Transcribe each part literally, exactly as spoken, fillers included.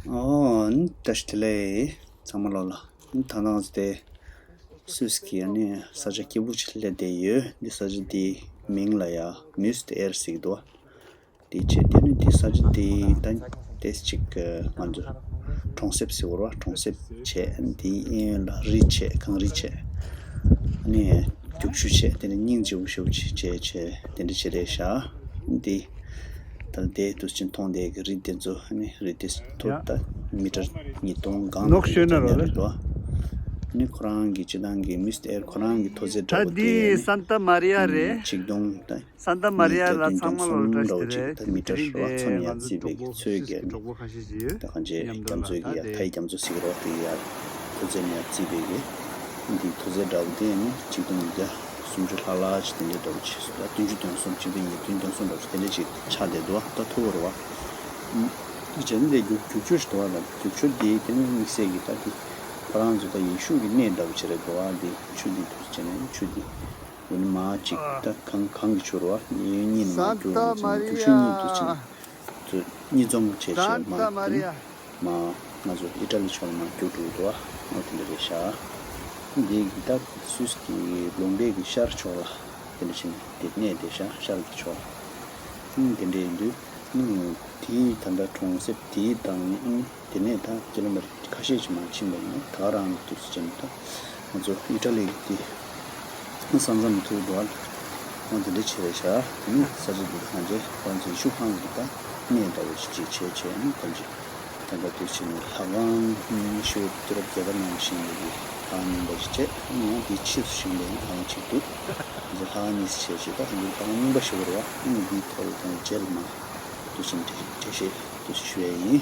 ཨོ། བཀྲ་ཤིས་བདེ་ལེགས། ཚང་མ་ལོག་ལ། ད་ནང་དེ་སུད་སི་གི་ཨ་ནི་ས་ཆ་སྐྱིད་པོ་ཅིག་སླེབས་བསྡད་ཡོད། འདི་ས་ཆ་འདི་མིང་ལ་ཡ་མུས་ཏེ་ཨེར་ཟེར་གྱི་འདུག་དེ་བྱས་དེ་ནི་དེ་ས་ཆ་དེ་ད་ཏེས་ཅིག་ང་ཚོ་གྲོང་གསེབ་ཟེར་བ་རེད་བ། གྲོང་གསེབ་བྱས། དེའི་གཡས་གཡོན་ལ་རི་བྱས། གངས་རི་བྱས། ཨ་ནི་རྒྱུག་ཆུ་བྱས། དེ་ནི་སྙིང་རྗེ་པོ་ཞེ་པོ་ཅིག་བྱས་བྱས་དེ་འདྲ་བྱས་རེད་ཤག་འདི་ད་དེ་དུས་ཆེན་མཐོང་བསྡད་ཀྱི་རི་དེ་ཚོ། ཨ་ནི་རི་དེ་མཐོ་ད་མི་ཊར་ཉིས་སྟོང་སྒང་ནོག་ཤོད་ན་རོ་ལེ། རེད་བ། ཨ་ནི་ཁོ་རང་གི་སྤྱི་བཏང་གི་མུས་ཏེ་ཨེར་ཁོ་རང་གི་མཐོ་ཚད་འདྲ་ད་པོ་དེ་འདི་ཨ་ནི་སན་ཏ་མ་རི་ཡ་རེད། ཆིག་སྟོང་ད། སན་ཏ་མ་རི་ཡ་ལ་ཚང་མ་ལོ་བཀྲ་ཤིས་བདེ་ལེགས། ད་མི་ཊར་རེད་བ། མཚོན་ཡ་བརྩིས་པའི་གི་ཚོས་ཀྱི་ད་གང་ཅི་རྒྱ་མཚོའི་གི་ཡ་ཐའི་རྒྱ་མཚོ་ཟེར་གི་རེད་བ། དེ་ཡ་མཐོ་ཚད་ནས་བརྩིས་པའི་གི་འདི་མཐོ་ཚད་འདྲ་པོ་དེ་ནི་ཆིག་སྟོང་ཉིས་བརྒྱ་སུམ་ཅུ་ལྷག་ལྷག་ཅིག་དེ་འདྲའི་འདྲ་པོ་ཅིག་ད་བདུན་ཅུ་དོན་གསུམ། ཆིག་སྟོང་ཉིས་བརྒྱ་དོན་གསུམ་འདྲ་པོ་ཅིག་དེ་འདྲ་ཅིག་ཆགས་བསྡད་འདུག་བ། ད་མཐོ་པོ་རེད་བ། ཨ་ནི་བྱས་ནས་དེ་རྒྱུག་རྒྱུག་ཆུ་ཞིག་འདུག་བ། ད་རྒྱུག་ཆུ་དེ་དེ་ནི་དམིགས་བསལ་གི་ད་དེ་ཁོ་རང་ཚོ་ད་ཡེ་ཤུ་གི་གནས་འདྲ་པོ་ཅིག་རེད་འདུག་བ། དེ་ཆུ་དེ་དུས་བྱས་ནས་ཆུ་དེ། དེ་ནི་མར་ཅིག་ད་གངས་གངས་ཀྱི་ཆུ་རེད་བ། གཡས་གཡོན་གཉིས་ནས་མར་རྒྱུག་རོགས་བྱས་ནས་རྒྱུག་ཆུ་གཉིས་དུ་ཕྱིན་ཚུར་གཉིས་འཛོམས་བྱས་བྱས་མར་དེ་ནི་མར་ང་ཚོ་ཨི་ཊ་ལི་ཕྱོགས་ལ་མར་རྒྱུག་འགྲོ་གི་འདུག་བ། འོ་དེ་འདྲ་རེད་ཤག་འདི་གི་ད་སུད་སི་གི་ལུང་པའི་གི་ཤར་ཕྱོགས་ལ་དེ་འདྲ་ཕྱིན་དེ་གནས་དེ་ཤག་ཤར་གྱི་ཕྱོགས་ལ། དེ་འདྲ་ཡིན་དུས། དེའི་ད་ལྟ་གྲོང་གསེབ་དེའི་དང་། དེ་ནས་ད་ཀི་ལོ་མི་ཊར་ཁ་ཤས་ཅིག་མར་ཕྱིན་པ་ཡིན་ན། ད་ག་རང་གི་དུས་ཚོད་ཅན་ད་ང་ཚོ་ཨི་ཊ་ལི་གི་དེ་ས་མཚམས་མཐུད་འགྲོ་བ་ལ་འོ་དེ་འདྲ་བྱས་རེད་ཤག་དེ་ནི་ས་ཆ་དེ་ང་ཚོའི་ཁོ་རང་ཚོ་ཡེ་ཤུ་ཧང་གི་ད་གནས་འདྲ་བོ་ཞིག་ཅིག་བྱས་བྱས་ནི་གང་ཅི་ད་ལྟ་དུས་ཆེན་ནི་ལྷ་ཁང་ཉི་ཤུ་དུས་རབས་བརྒྱད་པ་ནང་བཞིན་པའི་ལྷ་ཁང་རྙིང་པ་ཞིག་བྱས། ཡང་དེའི་ཕྱིས་སུ་བཞེངས་པའི་ལྷ་ཁང་ཅིག་འདུག་ང་ཚོ་ལྷ་ཁང་གཉིས་སུ་བྱས་བྱས། ད་ལྷ་ཁང་རྙིང་པ་ཞིག་རེད་བ། ཨ་ནི་འདིའི་ཐོག་ལ་ད་རྗེས་ལ་མར་དུས་ཆེན་འགྲེལ་བཤད་དུས་ཆེན་ཞུ་ཡས་ཡིན།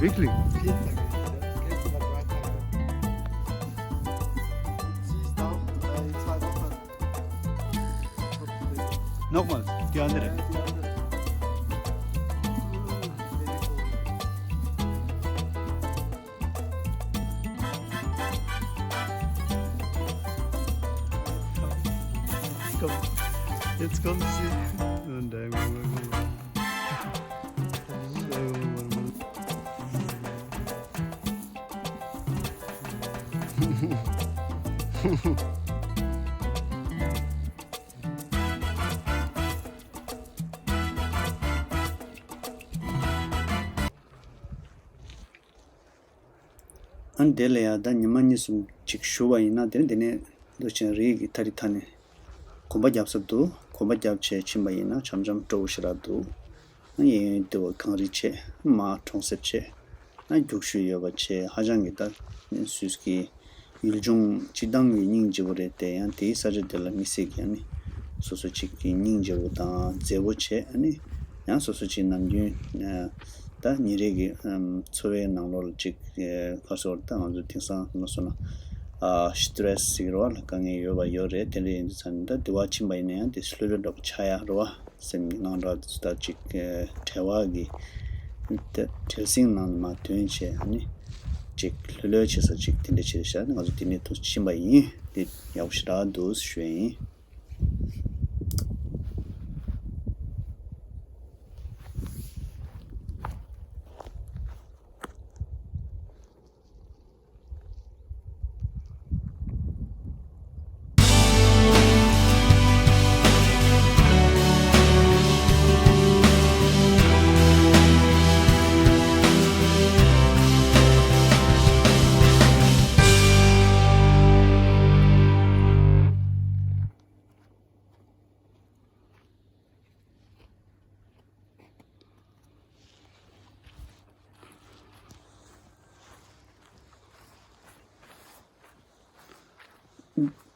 Wirklich? Nochmal, die andere. Jetzt kommt, jetzt kommt sie. Und dann ཨ་ནི་དེ་ལ་ཡང་ད་ཉི་མ་གཉིས་གསུམ་ཅིག་བཞུགས་པ་ཡིན་ན། དེ་ནི་དེ་ནས་འདུག་ཅིང་རི་གི་མཐའ་རི་མཐའ་ནས་གོམ་པ་རྒྱབ་ས་འདུག་གོམ་པ་རྒྱབ་བྱས་ཕྱིན་པ་ཡིན་ན་འཆམ་འཆམ་སྤྲོ་བོ་ཞེ་དྲག་འདུག་ཨ་ནི་གཡས་གཡོན་དེ་བ་གངས་རི་བྱས། མར་གྲོང་གསེབ་བྱས། ཨ་ནི་རྒྱུག་ཤུལ་ཡོད་པ་བྱས། ཧ་ཅང་གི་ད་སུད་སི་གི་ཡུལ་ལྗོངས་སྤྱིར་བཏང་གི་སྙིང་རྗེ་པོ་རེད་དེ། ཡང་དེའི་ས་ཆ་དེ་ལ་དམིགས་བསལ་གྱི་ཨ་ནི་སོ་སོ་ཅིག་གི་སྙིང་རྗེ་པོ་དང་མཛེས་པོ་བྱས། ཨ་ནི་ཡང་སོ་སོ་ཅིག་ནམ་རྒྱུན་ད་ཉིན་རེ་གི་འཚོ་བའི་ནང་ལོགས་ལ་ཅིག་ག་སོར་ད་ང་ཚོ་དེང་སང་ལ་སོང་ན་སི་ཏྲེ་སི་ཟེར་གི་རེད་བ། ལ་དཀའ་ངལ་ཡོད་པ་ཡོད་རེད། དེ་འདྲ་ཡིན་དུས་ཙང་ད་དེ་བ་ཕྱིན་པ་ཡིན་ན་ཡང་དེ་ལྷོད་ལྷོད་འདྲ་པོ་ཆགས་ཡ་རེད་བ། སེམས་དངངས་སྐྲག་ཚོ་ད་ཅིག་བྲལ་བ་གི་བྲེལ་ཟིང་ནང་ནས་མར་ཐོན་བྱས། ཨ་ནི་ཅིག་ལྷོད་ལྷོད་བྱེད་ས་ཅིག་དེ་འདྲ་བྱས་བཞག་ནས་ང་ཚོ་དེ་ནས་ཐུག་ཕྱིན་པ་ཡིན། དེ་ཡག་པོ་ཞེ་དྲག་འདུག་ཞུ་ཡ་ཡིན།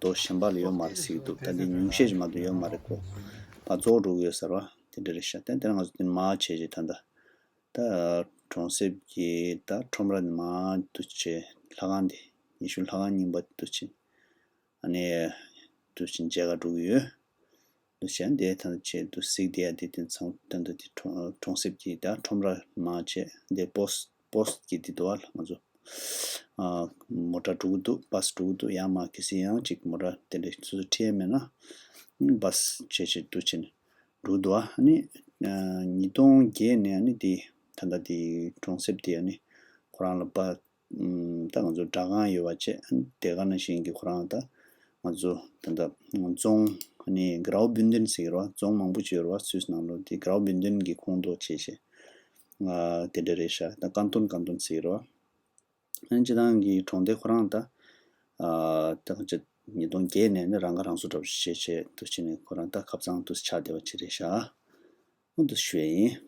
གཏོགས་གཞན་པ་ལ་ཡོད་མ་རེད་ཟེར་གྱི་འདུག་ད་འདི་ཉུང་ཤས་ཅིག་མ་གཏོགས་ཡོད་མ་རེད་ཁོ། ཕར་རྫོགས་འགྲོ་གི་ཡོད་ས་རེད་བ། དེ་འདྲ་རེད་ཤག་དེ་དེ་ང་ཚོ་དེ་མར་བྱས་རྗེས་ད་ལྟ། ད་གྲོང་གསེབ་ཀྱི་ད་ཁྲོམ་ར་ནས་མར་འདུག་བྱས་ལྷ་ཁང་དེ་ཡེ་ཤུ་ལྷ་ཁང་རྙིང་པ་འདུག་བྱས། ཨ་ནི་འདུག་བྱས་མཇལ་ཁ་འགྲོ་གི་ཡོད། འདུག་བྱས་འདི་ད་ལྟ་བྱས་འདུག་གཟིགས་བསྡད་ཡ་དེ་དེ་ཚང་ད་ལྟ་དེ་གྲོང་གྲོང་གསེབ་ཀྱི་ད་ཁྲོམ་ར་མར་བྱས་འདི་པོ་སི་པོ་སི་གི་དེ་འདུག་ཨ་ལ་ང་ཚོ་ཨ་མོ་ཊ་འགྲོ་གི་འདུག་བྷ་སི་འགྲོ་གི་འདུག་ཡང་མར་གལ་སྲིད་ཡང་ཅིག་མོ་ཊ་དེ་འདྲ་སོ་སོ་ཁྲིད་ཡ་མེད་ན་བྷ་སི་བྱས་བྱས་འདུག་བྱས་ནས། འགྲོ་འདུག་ཨ་ནི། ཉིས་སྟོང་བརྒྱད་ནས་ཨ་ནི་དེ་ད་ལྟ་དེ་གྲོང་གསེབ་དེ་ཨ་ནི་ཁོ་རང་ལ་པ། ད་ང་ཚོ་སྦྲག་ཁང་ཡོད་པ་བྱས་ཨ་ནི་དེ་ག་ནང་བཞིན་གྱི་ཁོ་རང་ད་ང་ཚོ་ད་ལྟ་རྫོང་ཨ་ནི་གྲའོ་བུན་ཏིན་ཟེར་གྱི་རེད་བ། རྫོང་མང་པོ་ཅིག་ཡོད་རེད་བ་སུད་སི་ནང་ལོགས་དེ་གྲའོ་བུན་ཏིན་གྱི་ཁོངས་གཏོགས་བྱས་བྱས་དེ་འདྲ་རེད་ཤག་ད་ཀན་ཏོན་ཀན་ཏོན་ཟེར་གྱི་རེད་བ། ཨ་ནི་སྤྱི་བཏང་གི་གྲོང་སྡེ་ཁོ་རང་ད། ཨ་ད་ག་ཅིག་ཉིས་སྟོང་བརྒྱད་ནས་ནི་རང་ཁ་རང་གསོ་འདྲ་པོ་ཞིག་བྱས་བྱས་འདུག་བྱས་ནས་ཁོ་རང་ད་ཁ་ཚང་འདུག་ཆགས་བསྡད་པ་ཅིག་རེད་ཤག་འོ་འདུག་ཞུ་ཡ་ཡིན།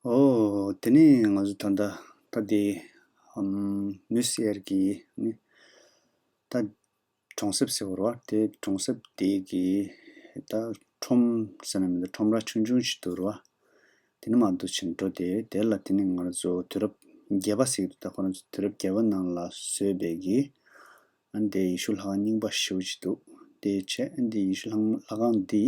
ཨོ། དེ་ནས་ང་ཚོ་ད་ལྟ་ད་དེ་ཨམ་ནུས་ཨེར་གྱི་ནི་ད་གྲོང་གསེབ་ཟེར་བ་རེད་བ། དེ་གྲོང་གསེབ་དེ་གི་ད་ཁྲོམ་ཟེར་ན་མི་འདུག་ཁྲོམ་ར་ཆུང་ཆུང་ཞིག་འདུག་རེད་བ། དེ་ནས་མར་འདུག་ཕྱིན་འགྲོ་དེ་དེ་ལ་དེ་ནས་ང་ཚོ་དུས་རབས་བརྒྱད་པ་ཟེར་གྱི་འདུག་ད་ཁོ་རང་ཚོ་དུས་རབས་བརྒྱད་པ་ནང་ལ་བཟོས་པའི་གི་ཨ་ནི་དེ་ཡེ་ཤུ་ལྷ་ཁང་རྙིང་པ་ཞེ་པོ་ཅིག་འདུག་དེ་བྱས་ཨ་ནི་དེ་ཡེ་ཤུ་ལྷ་ལྷ་ཁང་འདི་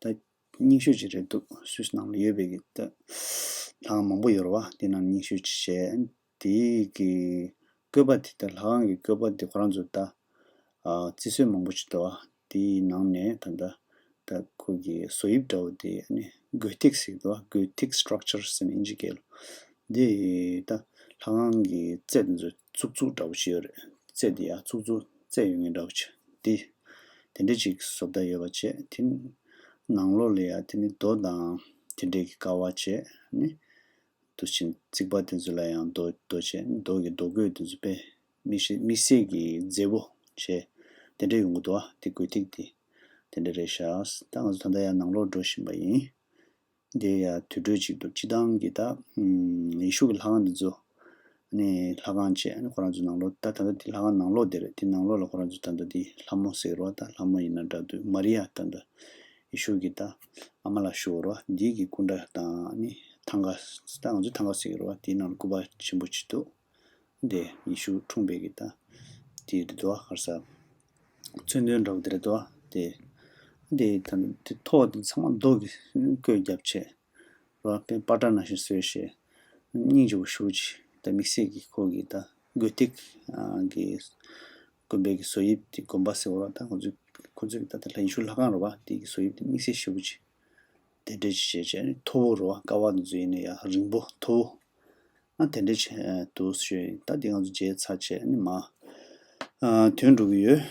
ད་རྙིང་ཤོས་ཅིག་རེད་འདུག་སུད་སི་ནང་ལ་ཡོད་པའི་གི་ད་ལྷ་ཁང་མང་པོ་ཡོད་རེད་བ། དེ་ནང་རྙིང་ཤོས་ཅིག་བྱས། དེའི་གི་བཀོད་པ་དེ་ད་ལྷ་ཁང་གི་བཀོད་པ་དེ་ཁོ་རང་ཚོ་ད་ཨ་རྩི་སྲོལ་མང་པོ་ཅིག་འདུག་བ། དེའི་ནང་ནས་ད་ལྟ་ད་ཁོ་གི་བཟོ་དབྱིབས་འདྲ་བོ་དེ་ཨ་ནི་གོ་ཐིག་ཟེར་གི་འདུག་བ། གོ་ཐིག་སི་ཊག་ཅར་ཟེར་ནས་ཨིན་ཇི་སྐད་ལ། འདི་ད་ལྷ་ཁང་གི་རྩེ་དེ་ཚོ་བཙུགས་བཙུགས་འདྲ་བོ་ཅིག་ཡོད་རེད། རྩེ་དེ་ཡང་བཙུགས་བཙུགས་རྩེ་ཡོད་མཁན་འདྲ་བོ་ཅིག་འདི། དེ་འདྲ་ཅིག་བཟོ་ལྟ་ཡོད་པ་བྱས། དེ་ནང་ལོགས་ལ་ཡང་དེ་ནི་རྡོ་དང་དེ་འདྲའི་གི་ཀ་བ་བྱས་ནི། དུ་ཕྱིན་རྩིག་པ་དེ་ཚོ་ལ་ཡང་རྡོ་རྡོ་བྱས་རྡོ་གི་རྡོ་བརྐོས་དེ་ཚོ་དཔེ་དམིགས་བསལ་དམིགས་བསལ་གྱི་མཛེས་པོ་བྱས་དེ་འདྲ་ཡོང་གི་འདུག་ཨ། དེ་གོ་ཐིག་དེ་དེ་འདྲ་རེད་ཤག་ད་ང་ཚོ་ད་ལྟ་ཡང་ནང་ལོགས་འགྲོ་བཞིན་པ་ཡིན། དེ་ཡང་དུར་ཁྲོད་ཅིག་འདུག་སྤྱི་བཏང་གི་ད་ཨམ་ཡེ་ཤུ་གི་ལྷ་ཁང་འདི་ཚོ་ནས་ལྷ་ཁང་བྱས་ཁོ་རང་ཚོ་ནང་ལོགས་ད་ད་ལྟ་དེ་ལྷ་ཁང་ནང་ལོགས་དེ་རེད། དེ་ནང་ལོགས་ལ་ཁོ་རང་ཚོ་ད་ལྟ་དེ་ལྷ་མོ་ཟེར་རོ། ད་ལྷ་མོ་ཡིན་ན་འདྲ་འདུག་མ་རི་ཡ་ད་ལྟ་ཡེ་ཤུ་གི་ད་ཨ་མ་ལགས་ཞུ་བ་རོ། འདི་གི་སྐུ་འདྲ་དང་ནི་ཐང་ག་ད་ང་ཚོ་ཐང་ག་ཟེར་གི་རོ། དེའི་ནང་ལ་སྐུ་པར་ཆེན་པོ་ཅིག་འདུག་དེ་ཡེ་ཤུ་འཁྲུངས་པའི་གི་ད་དེ་རེད་དོ། ག་རེ་ཟ། མཚོན་དོན་འདྲ་བོ་དེ་རེད་དོ། དེ་དེ་ད་དེ་ཐོག་དེ་ཚང་མ་རྡོ་གི་བརྐོས་བརྒྱབ་བྱས་རོ། དཔེ་པ་ཏྲ་ནང་བཞིན་བཟོས་བྱས་སྙིང་རྗེ་པོ་ཞེ་པོ་ཅིག་ད་དམིགས་བསལ་གྱི་ཁོ་གི་ད་གོ་ཐིག་གི་དགོན་པའི་གི་བཟོ་དབྱིབས་དེ་དགོན་པ་ཟེར་བ་རོ། ད་ཁོ་ཚོས་ཁོ་ཚོས་ད་ད་ལྷ་ཡེ་ཤུ་ལྷ་ཁང་རོ་བ། དེ་གི་བཟོ་དབྱིབས་དེ་དམིགས་བསལ་ཞེ་པོ་ཅིག་དེ་འདྲ་ཅིག་བྱས་བྱས་ནས་མཐོ་བོ་རེད་བ། ཀ་བ་དེ་ཚོ་ཡིན་ན་ཡང་རིང་པོ་མཐོ་བོ། ཨ་དེ་འདྲ་བྱས་འདུག་ཞུས་ཡིན། ད་དེ་ང་ཚོ་མཇལ་ཚར་བྱས་ནས་མར་ཨ་ཐོན་འགྲོ་གི་ཡོད།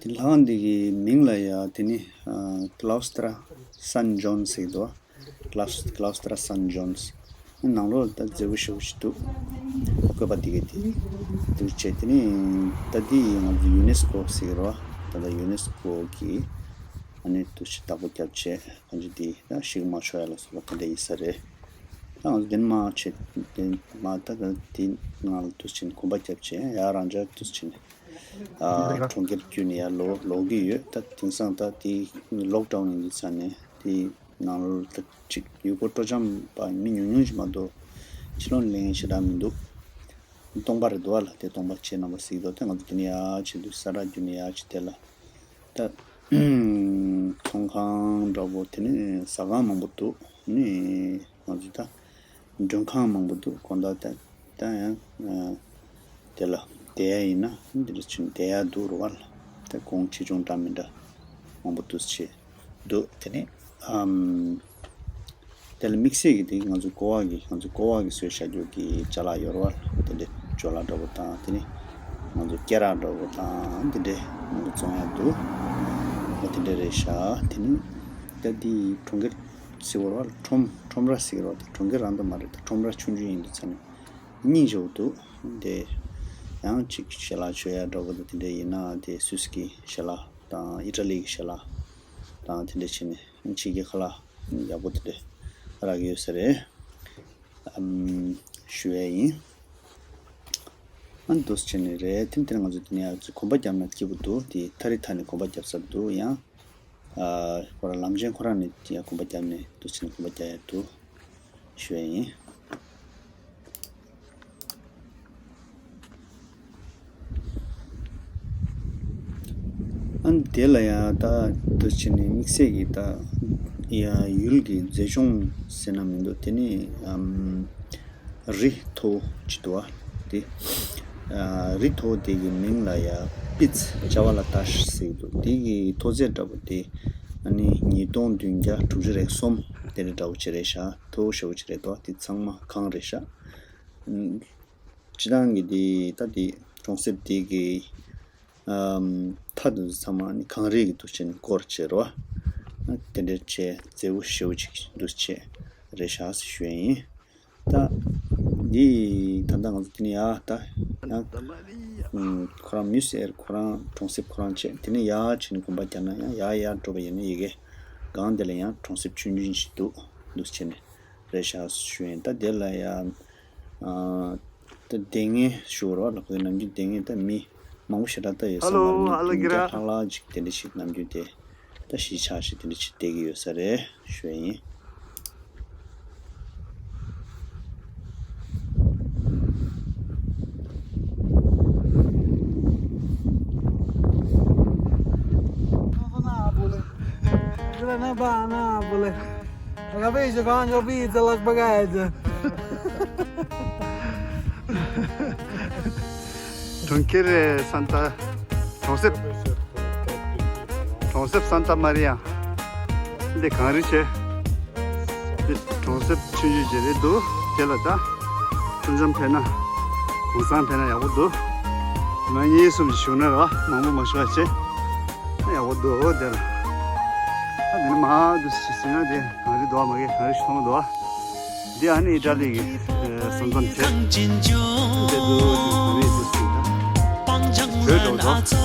དེ་ལྷ་ཁང་འདི་གི་མིང་ལ་ཡ་དེ་ནི་ཨ་Claustra San John ཟེར་གྱི་འདུག Claus Claustra San John's། ནང་ལོགས་ལ་ད་མཛེས་པོ་ཞེ་པོ་ཞིག་འདུག་བཀོད་པ་དེ་ག་དེ་འདུག་བྱས། དེ་ནི་ད་འདི་ཡི་ང་ཚོ་ཡུ་ནེ་སི་ཀོ་ཟེར་གྱི་རེད་བ། ད་ལྟ་ཡུ་ནེ་སི་ཀོ་གི་ཨ་ནི་འདུག་སེ་བདག་པོ་བརྒྱབ་བྱས་གང་ཅི་འདི་ད་ཤིག་མ་ཆོག་ཡ་ལ་སོགས་པ་དེ་འདྲ་ཡིན་ས་རེད། ད་ང་ཚོ་དེ་ནས་མར་བྱས་དེ་མར་ད་ག་དེ་ནང་ལ་འདུག་སེ་གོམ་པ་བརྒྱབ་བྱས་ཡ་རང་འཇགས་འདུག་སེ་ཨ་གྲོང་ཁྱེར་བརྒྱུད་ནས་ཡར་ལོག་ལོག་གི་ཡོད། ད་དེང་སང་ད་དེ་ལོག་ཌའུན་ཡིན་དུས་ཙང་ནས་དེ་ནང་ལོགས་ད་ཅིག་ཡུལ་སྐོར་སྤྲོ་འཆམ་པ་མི་ཉུང་ཉུང་ཞིག་མ་གཏོགས་ཕྱི་ལོགས་ནས་ལེན་མཁན་ཞེ་དྲག་མི་འདུག་སྟོང་པ་རེད་འདུག་བ་ལ། དེ་སྟོང་པ་བྱས་རྣམ་པ་གཟིགས་འདུག་དེ་ང་ཚོ་དེ་ནས་ཡར་བྱས་དུས་ས་ར་བརྒྱུད་ནས་ཡར་བྱས་དེ་ལ་ད་ཚོང་ཁང་འདྲ་པོ་དེ་ནས་ཟ་ཁང་མང་པོ་འདུག་ནི་ང་ཚོ་ད་མགྲོན་ཁང་མང་པོ་འདུག་དགོང་དག་ད་ད་ཡང་དེ་ལ་བསྡད་ཡ་ཡིན་ན་འདི་འདྲ་ཆུང་བསྡད་ཡ་འདུག་རུ་བ་ལ། ད་གོང་ཆེ་ཆུང་འདྲ་མི་འདྲ་མང་པོ་འདུག་བྱས་འདུག་དེ་ནས་ཨམ། དེ་ལ་དམིགས་བསལ་གྱི་དེ་ང་ཚོ་ཀོ་བ་གི་ང་ཚོ་ཀོ་བ་གི་བཟོས་བཞག་རྒྱུ་གི་ཅ་ལག་ཡོད་རེད་བ། དེ་འདྲའི་ཅ་ལག་འདྲ་པོ་དང་དེ་ནི་ང་ཚོ་སྐེ་རགས་འདྲ་པོ་དང་དེ་འདྲའི་ང་ཚོ་བཙོང་ཡ་འདུག་ཨོ་དེ་འདྲ་རེད་ཤག་དེ་ནི་ད་འདི་གྲོང་ཁྱེར་ཟེར་བ་རེད་བ། ཁྲོམ་ཁྲོམ་ར་ཟེར་བ་དང་གྲོང་ཁྱེར་རང་ད་མ་རེད། ད་ཁྲོམ་ར་ཆུང་ཆུང་ཡིན་དུས་ཙང་ནས་སྙིང་རྗེ་པོ་འདུག་དེ་ཡང་ཅིག་ཞལ་ལག་མཆོད་ཡ་འདྲ་པོ་དང་དེ་འདྲ་ཡིན་ན་དེ་སུད་སི་གི་ཞལ་ལག་དང་ཨི་ཊ་ལི་གི་ཞལ་ལག་དང་དེ་འདྲ་བྱས་ནས་ཕྱི་རྒྱལ་ཁ་ལག་ཡག་པོ་དེ་འདྲ་རག་གི་ཡོད་ས་རེད། ཨམ། ཞུ་ཡས་ཡིན། ཨ་ནི་འདུག་སེ་བྱས་ནས་རེད། ཐེངས་འདིར་ང་ཚོ་དེ་ནས་ཡར་གོམ་པ་བརྒྱབ་ན་སྐྱིད་པོ་འདུག་དེ་ཐ་རི་ཐ་ནས་གོམ་པ་བརྒྱབ་ས་འདུག་ཡང་ཨ་ཁོ་རང་ལམ་ཆེན་ཁོ་རང་ནས་ཡར་གོམ་པ་བརྒྱབ་ནས་འདུག་སེ་བྱས་ནས་གོམ་པ་བརྒྱབ་ཡས་འདུག་ཞུ་ཡས་ཡིན། ཨ་ནི་དེ་ལ་ཡང་ད་འདུག་བྱས་ནས་དམིགས་བསལ་གྱི་ད་ཡ་ཡུལ་གྱི་མཛེས་ལྗོངས་ཟེར་ན་མི་འདུག་དེ་ནི་ཨམ་རི་མཐོ་པོ་ཅིག་འདུག་བ། དེ་ཨ་རི་མཐོ་པོ་དེ་གི་མིང་ལ་ཡ་པིཚ་ཅ་ཝ་ལ་ཏཱཤ་ཟེར་གྱི་འདུག་དེ་གི་མཐོ་ཚད་འདྲ་པོ་དེ་ཨ་ནི་ཉིས་སྟོང་བདུན་བརྒྱ་དྲུག་ཅུ་རེ་གསུམ་དེ་འདྲ་འདྲ་པོ་ཅིག་རེད་ཤག་མཐོ་པོ་ཞེ་པོ་ཅིག་རེད་འདུག་དེ་ཚང་མ་གངས་རེད་ཤག་སྤྱིར་བཏང་གི་དེ་ད་དེ་གྲོང་གསེབ་དེ་གི་ཨམ་མཐའ་དེ་ཚོ་ཚང་མ་ནི་གངས་རི་གི་འདུག་བྱས་ནས་བསྐོར་བྱས་རེད་བ། དེ་འདྲ་བྱས་མཛེས་པོ་ཞེ་པོ་ཅིག་འདུག་བྱས་རེད་ཤག་ཟེར་ཞུ་ཡ་ཡིན། ད་འདི་ད་ལྟ་ང་ཚོ་དེ་ནས་ཡ་ད་ཡང་ཁོ་རང་མུ་སེར་ཁོ་རང་གྲོང་གསེབ་ཁོ་རང་བྱས་དེ་ནས་ཡར་བྱས་ནས་གོམ་པ་བརྒྱབ་ན་ཡང་ཡར་ཡར་འགྲོ་བ་ཡིན་ན་ཡི་གེ་སྒང་དེ་ལ་ཡང་གྲོང་གསེབ་ཆུང་ཆུང་ཞིག་འདུག་འདུག་བྱས་ནས། རེད་ཤག་ཞུ་ཡིན། ད་དེ་ལ་ཡ་ཨ་ད་སྡོད་མཁན་ཞུ་རོགས་ལ་བོད་ནམ་རྒྱུན་སྡོད་མཁན་ད་མི་མང་པོ་ཞེ་དྲག་ད་ཡོད་ས་མ་རེད། ཧ་ལོ། ཧ་ལོ་རྒྱ་ར། བདུན་བརྒྱ་ལྷག་ལྷག་ཅིག་དེ་འདྲ་ཞིག་ནམ་རྒྱུན་དེ་ད་གཞིས་ཆགས་ཤིག་དེ་འདྲ་ཞིག་བསྡད་ཀྱི་ཡོད་ས་རེད་ཞུ་ཡིན། Grana bana bole. Ravi Jagan jo bi jalak bagay je. གྲོང་ཁྱེར་སན་ཏ་གྲོང་གསེབ་གྲོང་གསེབ་སན་ཏ་མ་རི་ཡ། འདི་གངས་རི་ཆེ། འདི་གྲོང་གསེབ་ཆུང་ཆུང་ཅིག་རེད་འདུག་དེ་ལ་ད་སེམས་ཙམ་ཕེབས་ན་གུང་སེང་ཕེབས་ན་ཡག་པོ་འདུག་མ་གཉིས་གསུམ་ཅིག་བཞུགས་ན་ར་མང་པོ་མ་བཞུགས་པ་བྱས་ཡག་པོ་འདུག་དེ་ལ་ད་དེ་ནི་མ་འདུག་ཟེར་ན་དེ་གངས་རི་འདུག་མ་གི་གངས་རི་ཞིག་མཐོང་གི་འདུག་འདི་ཨ་ནི་ཨི་ཊ་ལི་གི་ཨ་ས་མཚམས་ཚེ། འདི་འདུག་འདི་གངས་རི་འདུག་ཟེར་ད། བོད་འགྲོ་འགྲོ།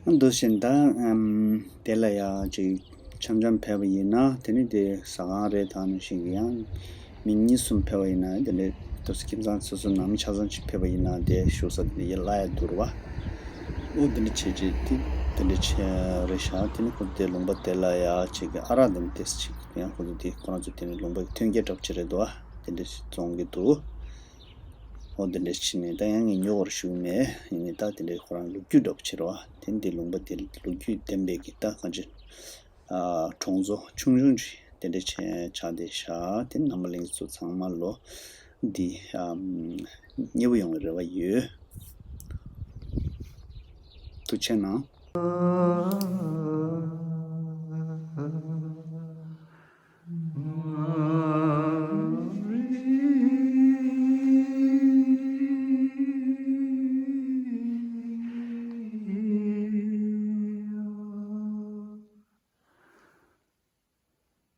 འདུག་བཞིན་ད་ཨམ་དེ་ལ་ཡ་ཅིག་འཆམ་འཆམ་ཕེབས་པ་ཡིན་ན་དེ་ནི་དེ་ཟ་ཁང་རེད། ད་ནི་ཞིག་ཡང་མི་གཉིས་གསུམ་ཕེབས་པ་ཡིན་ན་དེ་འདྲའི་ཏོག་ཙམ་ཁྱིམ་ཚང་སོ་སོ་ནང་མི་ཆ་ཚང་ཅིག་ཕེབས་པ་ཡིན་ན་དེ་བཞུགས་ས་དེ་ཡ་ལ་ཡ་འདུག་ར་བ། ཨོ་དེ་འདྲ་བྱས་རྗེས་དེ་དེ་འདྲ་བྱས་རེད་ཤག་དེ་ནི་ཁོ་དེ་ལུང་པ་དེ་ལ་ཡ་ཅིག་ཨ་རག་དེ་ནི་ཏོག་ཙམ་ཅིག་ཡང་ཁོ་ཚོ་དེ་ཁོ་རང་ཚོ་དེ་ནི་ལུང་པ་གི་ཐོན་སྐྱེད་འདྲ་པོ་ཅིག་རེད་འདུག་བ། དེ་འདྲ་ཞིག་བཙོང་གི་འདུག་ཨོ་དེ་འདྲ་ཕྱིན་ནས་ད་ཡང་ངས་ཉོ་བར་ཞུགས་མེད། ཡིན་ནའི་ད་དེ་འདྲའི་ཁོ་རང་ལོ་རྒྱུས་འདྲ་པོ་བྱེད་རོགས། དེ་འདི་ལུང་པ་དེ་ལོ་རྒྱུས་ལྡན་པའི་གི་ད་གང་ཅི་ཨ་གྲོང་ཚོ་ཆུང་ཆུང་ཅིག་དེ་འདྲ་བྱས་ཆགས་བསྡད་ཤག་དེ་རྣམ་པ་ལྷན་རྒྱས་ཚོ་ཚང་མ་ལོ་འདི་ཨམ་མཉེས་པོ་ཡོང་བའི་རེ་བ་ཡོད། ཐུགས་རྗེ་གནང་།